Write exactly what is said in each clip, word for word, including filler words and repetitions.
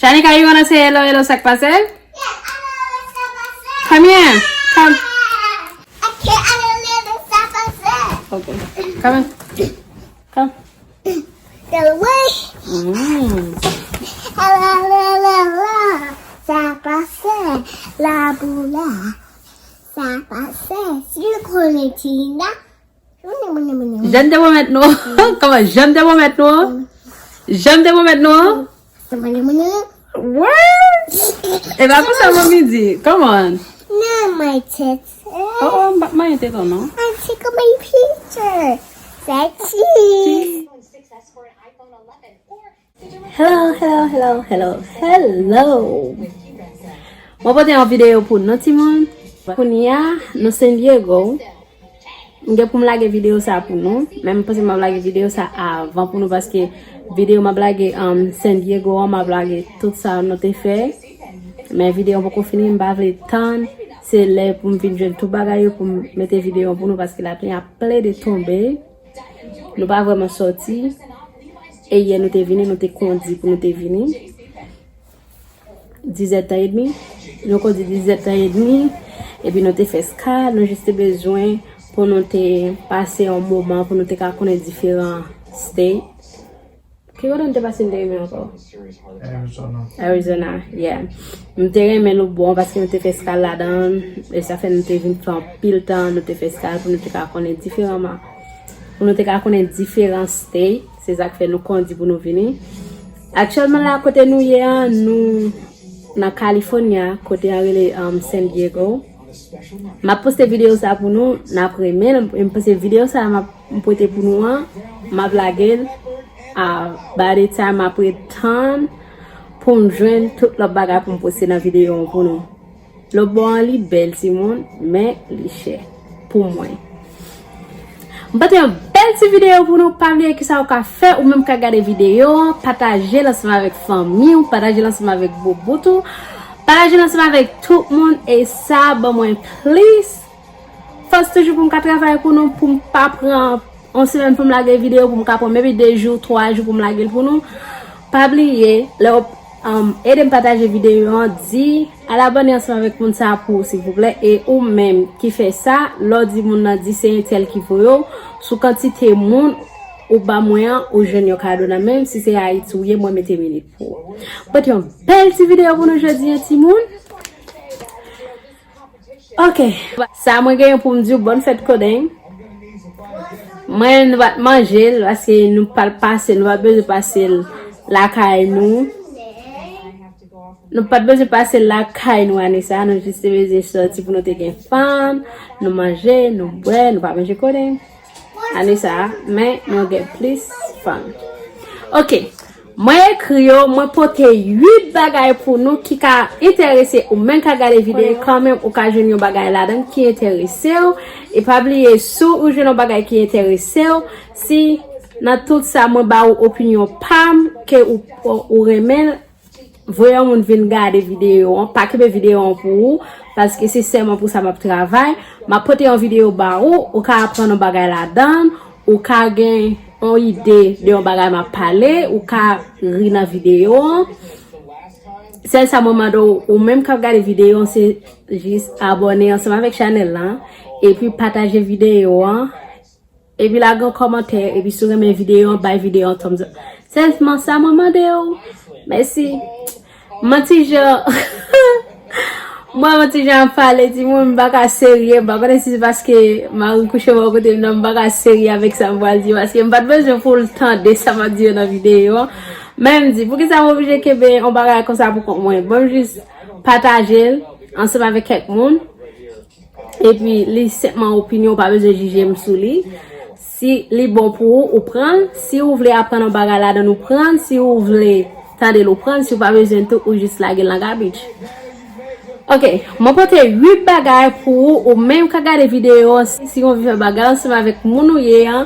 Shanika, you wanna say hello, hello, sa k pase? Come here. Come. Okay. Come. Come. Mm. Sa pase la pou la. Sa pase. Si nou konnen Tina. Jan te pwomèt nou. Kòman? Jan te pwomèt nou. Jan te pwomèt nou. What? E pa konsa manmi di. Kòman? Nan my tete. Oh, oh, m pa manyen tete non. I take my picture. Sexy. Hello, hello, hello, hello, hello. Mwen pote yon videyo pou nou timoun. Kounye a, nou San Diego. M gen pou m lage videyo sa pou nou. Men m panse m ap lage videyo sa avan pou nou paske videyo m ap lage um, San Diego an, m ap lage tout sa nou te fè. Men videyo an poko fini, m pa vle tann. Se lè pou m vin jwenn tout bagay yo pou m mete videyo an pou nou paske lapli ap plede tonbe. Nou pa vrèman sòti. E yè nou te vini, nou te kondi pou nou te vini. Dizètè edmi. Nou kondi dizètè edmi. Epi nou te fè eskal, nou jis te bezwen pou nou te pase yon moman, pou nou te ka konnen diferan state. Ki kote nou te pase nou te renmen ankò? Arizona. Arizona, yeah. Nou te renmen Lobon paske nou te fè eskal ladan. E sa fè nou te vin fè anpil tan, nou te fè eskal pou nou te ka konnen diferan ma. Pou nou te ka konnen diferan state. Se sa k fè nou kondi pou nou vini. Aktyèlman la kote nou ye a, nou nan California, kote an rele um, San Diego. M ap poste videyo sa pou nou, n ap renmen l. M panse videyo sa m ap m pote pou nou an, m ap lage l. A, by the time m ap ret tann pou m jwenn tout lòt bagay pou m poste nan videyo an pou nou. Lòt bò an li bèl timoun, men li chè pou mwen. M pote yon bèl ti videyo pou nou, pa bliye kisa ou ka fè ou menm k ap gade videyo an, pataje l ansanm avèk fanmi w, pataje l ansanm avèk boubout ou, pataje l ansanm avèk tout moun e sa ban mwen plis fòs toujou pou m ka travay pou nou, pou m pa pran yon semèn pou m lage videyo, pou m ka pran maybe de jou, twa jou pou m lage l pou nou. Pa bliye, lè w um, ede m pataje videyo an, di al abòne ansanm avèk moun sa pou ou silvouplè. E ou menm ki fè sa, lè w di moun nan di se entèl ki voye w, sou kantite moun ou ba mwen an, ou jwenn yon kado nan men m. Si se Ayiti ou ye, mwen mete minit pou ou. Pote yon bèl ti videyo pou nou jodi an timoun. Ok. Sa mwen genyen pou m di w, bòn fèt kodenn. Mwen, nou pa t manje l, paske nou pa t pase, nou pa t bezwen pase l lakay nou. Nou pa t bezwen pase l lakay nou ane sa, nou jis te bezwen sòti pou nou te gen fann, nou manje, nou bwè, nou pa manje kodenn. Ane sa, men nou gen plis fann. Ok. Mwen ekri yo, mwen pote uit bagay pou nou ki ka enterese ou menm k ap gade videyo kanmenm ou ka jwenn yon bagay ladan ki enterese w. E pa bliye si ou jwenn yon bagay ki enterese w, si nan tout sa mwen ba ou opinyon pa m ke ou, ou renmen l, voye yon moun vin gade videyo an, pa kenbe videyo an pou ou, paske se sèlman pou sa m ap travay. M ap pote yon videyo ba ou, ou ka aprann yon bagay ladan l, ou ka gen yon ide de yon bagay m ap pale, ou ka ri nan videyo an. Sèl sa mwen mande w, ou menm k ap gade videyo an, se jis abòne ansanm avèk chanèl lan, epi pataje videyo an, epi lage yon kòmantè, epi si w renmen videyo an, bay videyo an thumbs up. Sèlman sa mwen mande w. Mèsi. Manti jan. Mwen manti jan ap pale timoun, m pa ka serye, m pa konnen si se paske mari m kouche bò kote m nan, m pa ka serye avèk sa m pral di, paske m pa t bezwen pou l tande sa m ap di yo nan videyo an. Men m di, poukisa m oblije kenbe yon bagay konsa pou kont mwen? Ban m jis pataje l ansanm avèk kèk moun. Epi li senpman opinyon, ou pa bezwen jije m sou li. Si li bon pou ou, ou pran l. Si ou vle aprann yon bagay ladan l, ou pran l. Si ou vle tande l, ou pran l. Si ou pa bezwen l tou, ou jis lage l nan gabich. Ok, mwen pote uit bagay pou ou, ou menm k ap gade videyo an, si, si w anvi fè bagay ansanm avèk moun ou ye an,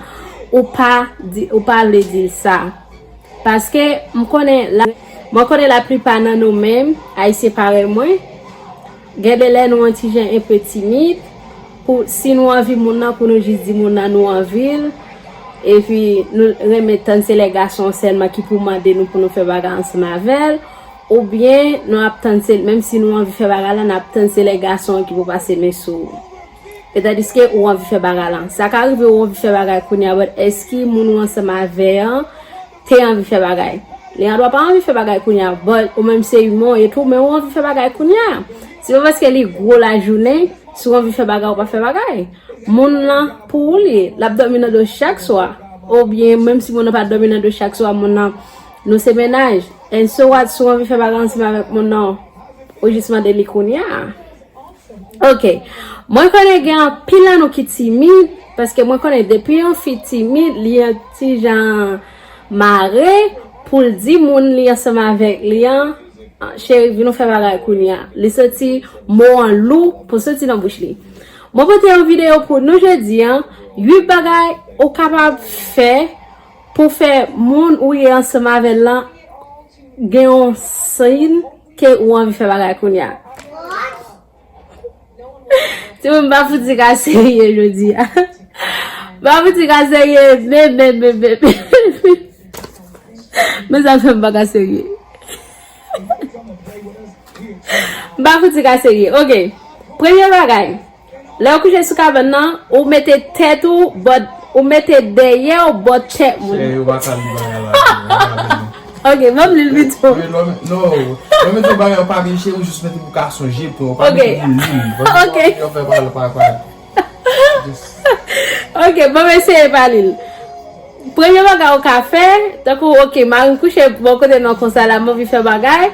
ou pa di, ou pa vle di l sa. Paske m konnen la, mwen konnen laplipa nan nou menm, Ayisyen parèy mwen, gen de lè nou yon ti jan enpe timid, pou, si nou anvi moun nan, pou nou jis di moun nan nou anvi l, epi nou renmen tann se lè gason sèlman ki pou mande nou pou nou fè bagay ansanm avè l, Oubyen nou ap tann se, menm si nou anvi fè bagay la, n ap tann se lè gason an ki pou pase men sou ou. E tandiske ou anvi fè bagay la. Sa ka rive ou anvi fè bagay kounye a, but èske moun ou ansanm avè an te anvi fè bagay? Li andwa pa anvi fè bagay kounye a, but ou menm se imen, e tou, men ou anvi fè bagay kounye a. Se pa paske li gwo lajounen, si w anvi fè bagay, ou pa fè bagay. Moun nan, pou ou li ye, l ap dòmi nan do chak swa. Oubyen, menm si moun nan pa dòmi nan do chak swa, moun nan, nou se mennaj. And so what, si w anvi fè bagay ansanm avèk moun nan, ou jis mande li kounye a. Ok. Mwen konnen gen anpil nan nou ki timid, paske mwen konnen depi yon fi timid, li yon ti jan mare pou l di moun li ansanm avèk li an, "Ah, cheri, vin nou fè bagay kounye a." Li santi mo an lou pou soti nan bouch li. Mwen pote yon videyo pou nou jodi a, uit bagay ou kapab fè pou fè moun ou ye ansanm avè l lan gen yon siy ke ou anvi fè bagay kounye a. Timoun, m pa fouti ka serye jodi a. M pa fouti ka serye, men, men, men, men, men. Men sa fè m pa ka serye. M pa fouti ka serye. Ok. Premye bagay. Lè w kouche sou kabann nan, ou mete tèt ou bò, ou mete dèyè w bò tèt moun. Cheri, ou pa ka li bagay la. Ok, ban m li l pito. Wi, non, non. Mwen mete yon bagay an papye, cheri, ou jis mete pou ka sonje, pou ou pa mete pou li. Ok. Yo fè pa, pa, pa. Ok, bon, m eseye pa li l. Premye bagay ou ka fè, tankou, ok, mari m kouche bò kote nan konsa la, m anvi fè bagay,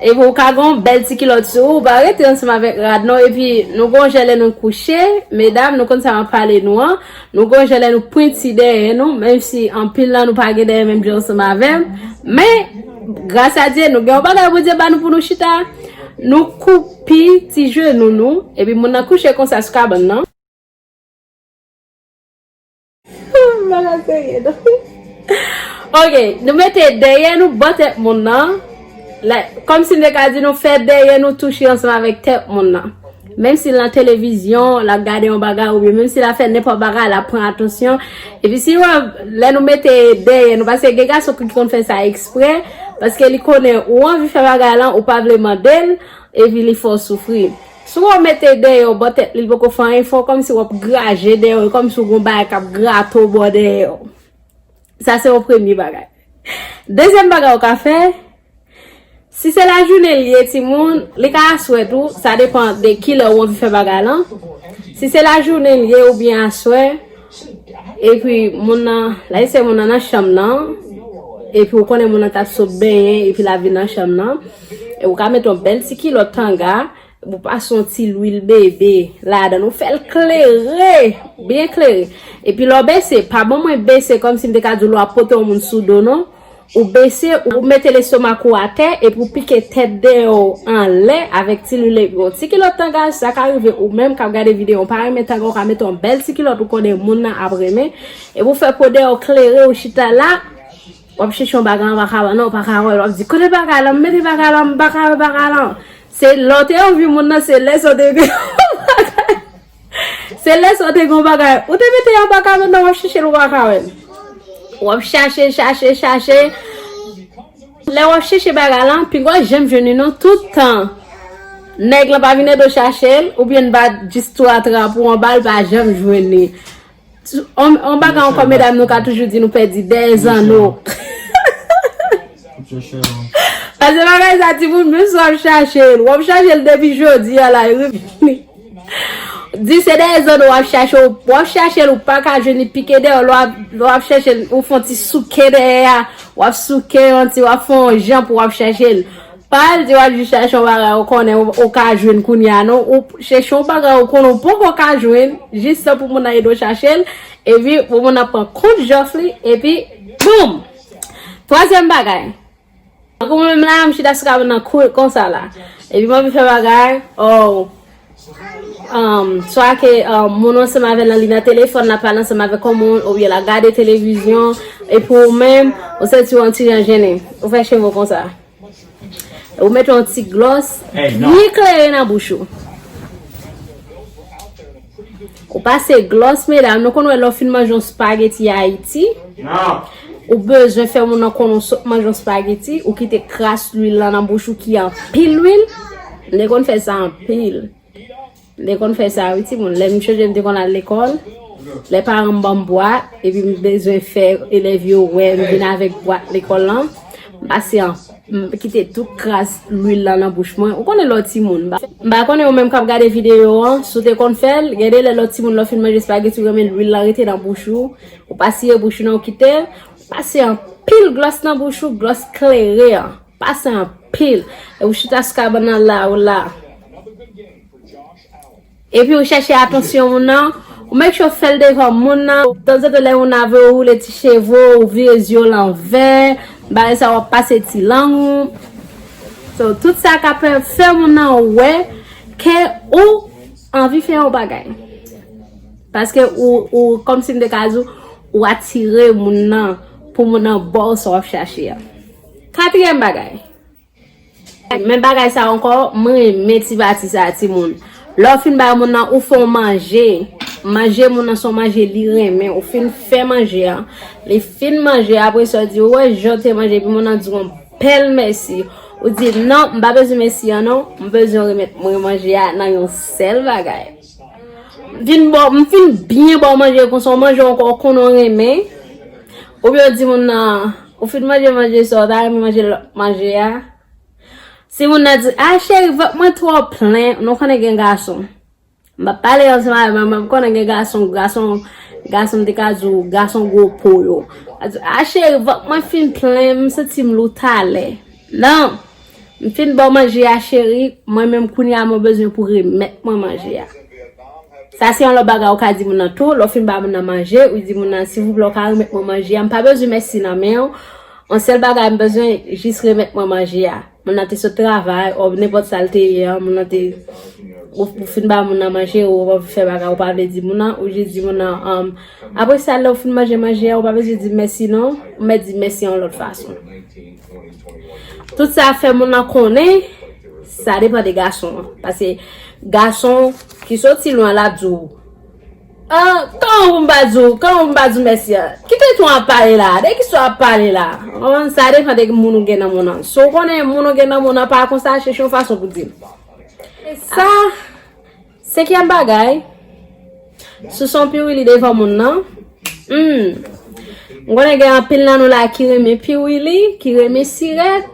epi ou ka gen yon bèl ti kilòt sou ou, ou pa rete ansanm avèk rad non, epi nou gen yon jan lè nou kouche, medam, nou konn sa m ap pale nou an, nou gen yon jan lè nou pwenti dèyè nou, menm si anpil nan nou pa gen dèyè menm jan ansanm avè m, men, gras a Dye, nou gen yon bagay Bondye ba nou pou nou chita, nou koupe ti jenou nou, epi moun nan kouche konsa sou kabann nan. M pa ka serye, non. Ok, nou mete dèyè nou bò tèt moun nan. Like, kòmsi m te ka di nou fè dèyè nou touche ansanm avèk tèt moun nan. Menm si l nan televizyon, l ap gade yon bagay, oubyen menm si l ap fè nenpòt bagay, l ap pran atansyon. Epi si w, lè nou mete dèyè nou, paske gen gason ki konn fè sa eksprè, paske li konnen ou anvi fè bagay lan, ou pa vle mande l, epi li fè w soufri. Si w mete dèyè w bò tèt li, li poko fè anyen, fè w kòmsi w ap graje dèyè w, e kòmsi w gon bagay k ap grate w bò dèyè w. Sa se yon premye bagay. Dezyèm bagay ou ka fè, si se lajounen li ye, timoun, li ka aswè tou, sa depann de kilè ou anvi fè bagay lan. Si se lajounen li ye oubyen aswè, epi moun nan, la se moun nan nan chanm nan, epi ou konnen moun nan t ap sot benyen, epi l ap vin nan chanm nan, e ou ka mete yon bèl ti kilòt tanga, ou pase yon ti lwil bebe ladan l, ou fè l klere, byen klere. Epi lè w bese, pa ban mwen bese kòmsi m te ka di w lè w ap pote yon moun sou do non. Ou bese, ou mete lestomak ou atè, epi ou pike tèt dèyè w anlè avèk ti lwil epi yon ti kilòt tanga, sa ka rive ou menm k ap gade videyo, ou pa renmen tanga, ou ka mete yon bèl ti kilòt ou konnen moun nan ap renmen, epi ou fè po dèyè w klere, ou chita la, w ap chèche yon bagay anba kabann nan, ou pa ka wè l, w ap di, "Kote bagay la? M mete bagay la, m pa ka wè bagay la." Se lè w te anvi moun nan, se lè sa w te gen yon bagay. Se lè sa w te gen yon bagay. Ou te mete anba kabann nan, w ap chèche l, ou pa ka wè l. W ap chache, chache, chache. Lè w ap chèche bagay lan, pinga w janm jwenn li non, tout tan nèg lan pa vin ede w chache l, oubyen n pa jis tou atrape w anba l, pa janm jwenn li. On, on bagay ankò, medam, nou ka toujou di nou pèdi dèyè zanno. Pase bagay sa, timoun, menm si w ap chache l, w ap chache l depi jodi a la, e revini. Di se dèyè zanno w ap chache, w ap chache l, ou pa ka jwenn li, pike dèyè w, lè w ap, lè w ap chache l, ou fè yon ti souke dèyè a, w ap souke yon ti, w ap fè yon jan pou w ap chache l. Pa al di w ap jis chache yon bagay ou konnen ou, ou ka jwenn kounye a non. Ou chèche yon bagay ou konnen ou poko ka jwenn, jis tan pou moun nan ede w chache l, epi pou moun nan pran kont jòf li, epi boum! Twazyèm bagay. Tankou mwen menm la, m chita sou kabann nan kou konsa la. Epi m anvi fè bagay, oh, um, swa ke, um, moun ansanm avè l lan li nan telefòn, l ap pale ansanm avèk yon moun, oubyen l ap gade televizyon, epi ou menm, ou santi w yon ti jan jennen. Ou fè cheve w konsa. Ou mete yon ti glòs byen klere nan bouch ou. Ou pase glòs, medam. Nou konn wè lè w fin manje yon spageti Ayiti. Ou bezwen fè moun nan konnen w sot manje yon spageti, ou kite kras lwil lan nan bouch ou ki anpil lwil. M te konn fè sa anpil. M te konn fè sa wi timoun. Lè m chonje m te konn al lekòl, lè paran m ban m bwat, epi m bezwen fè elèv yo wè m vin avèk bwat lekòl lan, m pase an, m kite tout kras lwil lan nan bouch mwen. Ou konnen lè w timoun. M pa, m pa konnen ou menm k ap gade videyo an, si w te konn fè l, gen de lè lè w timoun lè w fin manje spageti, ou renmen lwil lan rete nan bouch ou, ou pa siye bouch ou non, ou kite l, pase anpil glòs nan bouch ou, glòs klere an. Pase anpil. E ou chita sou kabann nan la, ou la. Epi ou chèche atansyon moun nan. Ou make sure fè l devan moun nan. Tanzantan lè moun nan vle ou woule ti cheve w, ou vire zye w lanvè. Bagay sa w ap pase ti lang ou. So, tout sa ka fè, fè moun nan wè ke ou anvi fè yon bagay. Paske ou, ou kòmsi m te ka di w, ou atire moun nan pou moun nan ba w sa w ap chache a. Katriyèm bagay. Men bagay sa ankò, mwen renmen ti pati sa timoun. Lè w fin bay moun nan, ou fè w manje. Manje moun nan se yon manje li renmen. Ou fin fè manje a. Li fin manje, apre sa w di, ou wè jan w te manje, epi moun nan di w yon bèl mèsi. Ou di, non, m pa bezwen mèsi an non. M bezwen remèt mwen manje a nan yon sèl bagay. M fin ba w, m fin byen ba w manje konsa, w manje ankò, w konnen w renmen. Oubyen w di moun nan, ou fin manje manje sa, w ta renmen manje lòt manje a. Si moun nan di, a cheri, vant mwen twò plen, nou konnen gen gason. M ap pale ansanm avè m, m konnen gen gason, gason, gason m te ka di w, gason gwo po yo. A di, a cheri, vant mwen fin plen, m santi m lou talè. Non, m fin ba w manje a cheri, mwen menm kounye a mwen bezwen pou remèt mwen manje a. Sa se yon lòt bagay ou ka di moun nan tou, lè w fin ba moun nan manje, ou di moun nan, silvouplè, ou ka remèt mwen manje a, m pa bezwen mèsi nan men w, yon sèl bagay m bezwen, jis remèt mwen manje a. Moun nan te sot travay, ou nenpòt sa l te ye an, moun nan te, ou, ou fin ba moun nan manje, ou anvi fè bagay, ou pa vle di moun nan, ou jis di moun nan, um, apre sa, lè w fin manje manje a, ou pa bezwen di mèsi non, ou mèt di mèsi yon lòt fason. Tout sa fè moun nan konnen, sa depann de gason an. Paske gason ki soti lwen la ap di w, ah, kòman pou m pa di w, kòman pou m pa di w mèsi a? Kite tou ap pale la, de kisa w ap pale la? Ou konprann? Sa depann de moun ou gen nan moun nan. Si w konnen moun ou gen nan moun nan pa konsa, chèche yon fason pou di l. E sa, senkyèm bagay, si w se yon piwili devan moun nan, hmm, m konnen gen anpil nan nou la ki renmen piwili, ki renmen sirèt,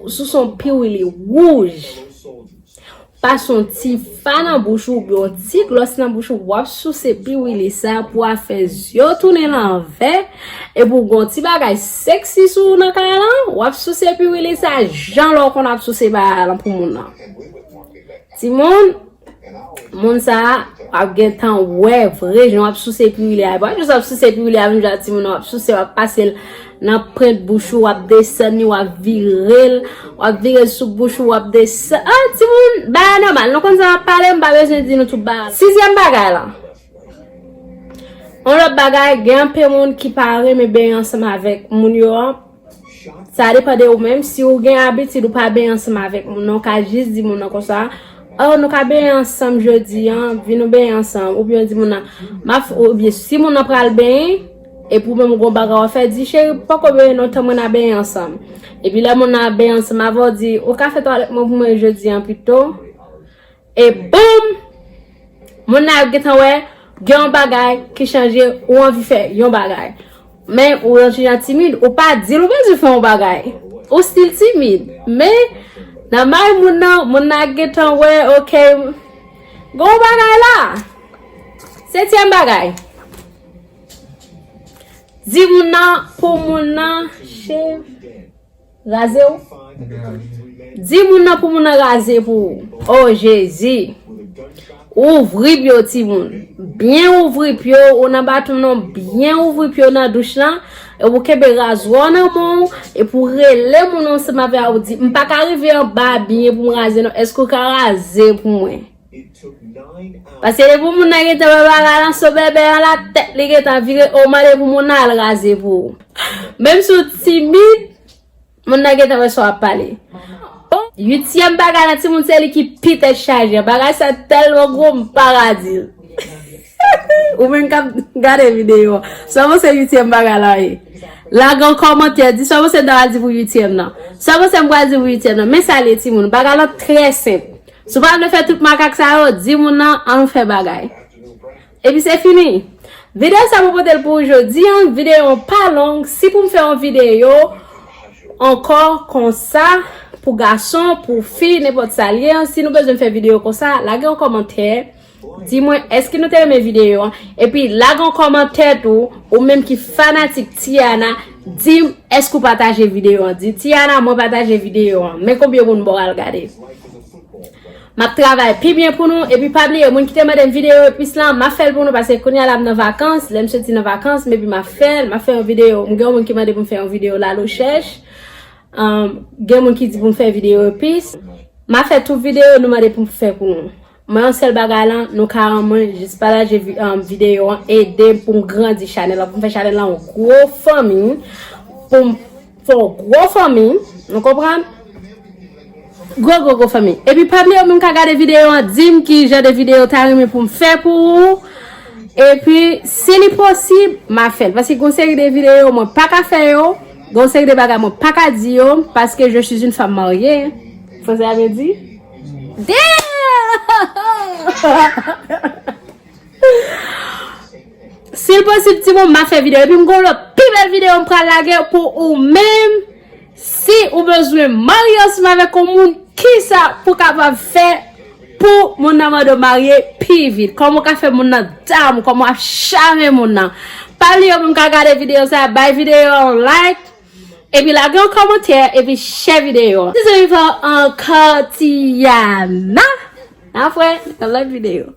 si w se yon piwili wouj, pase yon ti fa nan bouch ou, oubyen yon ti glòs nan bouch ou, w ap souse piwili sa pou afè zye w tounen lanvè, epi w gen yon ti bagay sexy sou ou nan kay lan, w ap souse piwili sa, jan lè w konn ap souse bagay lan pou moun nan. Timoun, moun sa a ap gentan wè vre jan w ap souse piwili a. E pa jis w ap souse piwili a, menm jan timoun nan w ap souse, w ap pase l nan pwent bouch ou, w ap desann li, w ap vire l, w ap vire l sou bouch ou, w ap desann. Ah, timoun, bagay nòmal. Nou konn sa m ap pale, m pa bezwen di nou tout bagay. Sizyèm bagay la. Yon lòt bagay, gen anpil moun ki pa renmen benyen ansanm avèk moun yo an. Sa depann de ou menm. Si ou gen abitid ou pa benyen ansanm avèk moun nan, ou ka jis di moun nan konsa, oh, nou ka benyen ansanm jodi an, vin nou benyen ansanm. Oubyen di moun nan, m ap, oubyen si moun nan pral benyen, epi ou menm ou gon bagay w ap fè, di, cheri, poko benyen non, tann mwen n a benyen ansanm. Epi lè moun nan ap benyen ansanm avè w, di, ou ka fè twalèt mwen pou mwen jodi an pito. E boum! Moun nan ap gentan wè, gen yon bagay ki chanje, ou anvi fè yon bagay. Men, ou yon ti jan timid, ou pa di l ou bezwen fè yon bagay. Ou still timid. Men, nan may moun nan, moun nan ap gentan wè, ok, gen yon bagay la. Setyèm bagay. Di moun nan, pou moun nan, cheve. Raze w. Di moun nan pou moun nan raze pou ou. Oh, Jezi. Ouvri pye w, timoun. Byen ouvri pye w, ou nan baton nan, byen ouvri pye w nan douch lan. E ou kenbe razwa w nan men w, epi w rele moun ansanm avè a, ou di, m pa ka rive anba a byen pou m raze non. Èske w ka raze pou mwen? Paske depi moun nan gentan wè bagay lan sou bèbè an la, tèt li gentan vire, ou mande pou moun nan al raze pou ou. Menm si w timid, moun nan gentan wè sa w ap pale. Bon, uityèm bagay lan, timoun, se li ki pi tèt chaje. Bagay sa tèlman gwo, m pa ka di l. Ou menm k ap gade videyo an, sa w panse uityèm bagay la ye? Lage yon kòmantè, di sa w panse m ta pral di pou uityèm nan. Sa w panse m pral di pou uityèm nan. Men sa l ye, timoun. Bagay lan trè senp. Si w pa vle fè tout makak sa yo, di moun nan, ann fè bagay. Epi se fini. Videyo sa mwen pote l pou ou jodi an, videyo an pa long. Si pou m fè yon videyo ankò konsa, pou gason, pou fi, nenpòt sa l ye an, si nou bezwen m fè videyo konsa, lage yon kòmantè. Di mwen, èske nou te renmen videyo an? Epi lage yon kòmantè tou, ou menm ki fanatik Tiana, di m, èske ou pataje videyo an? Di Tiana, mwen pataje videyo an. Men konbyen moun m pral gade. M ap travay pi byen pou nou. Epi pa bliye, moun ki te mande m videyo epis lan, m ap fè l pou nou paske kounye a la m nan vakans. Lè m soti nan vakans, m epi m ap fè l. M ap fè yon videyo. M gen yon moun ki mande pou m fè yon videyo lalo chèch. Um, gen moun ki di pou m fè videyo epis. M ap fè tout videyo nou mande pou m fè pou nou. Mwen, yon sèl bagay lan, nou ka an mwen, jis pataje vi- um, videyo an, ede m pou m grandi chanèl lan, pou m fè chanèl lan yon gwo fanmi, pou m fè yon gwo fanmi, nou konprann? Gwo, gwo, gwo fanmi. Epi pa bliye, ou menm ka gade videyo an, di m ki jan de videyo w ta renmen pou m fè pou ou. Epi, si li posib, m a fè l. Paske gon seri de videyo mwen pa ka fè yo, gon seri de bagay mwen pa ka di yo, paske je suis une femme mariée. Franse a vle di? Damn! Si l posib, timoun, m a fè videyo. Epi m gon lòt pi bèl videyo m pral lage pou ou menm. Si ou bezwen marye ansanm avèk yon moun, kisa pou kapab fè pou moun nan mande w marye pi vit? Kòman w ka fè moun nan damou? Kòman w ap chame moun nan? Pa bliye, ou menm ka gade videyo sa, bay videyo an like, epi lage yon kòmantè, epi share videyo an. Se sa m fè ankò, Tiana. Apre, nan lòt videyo.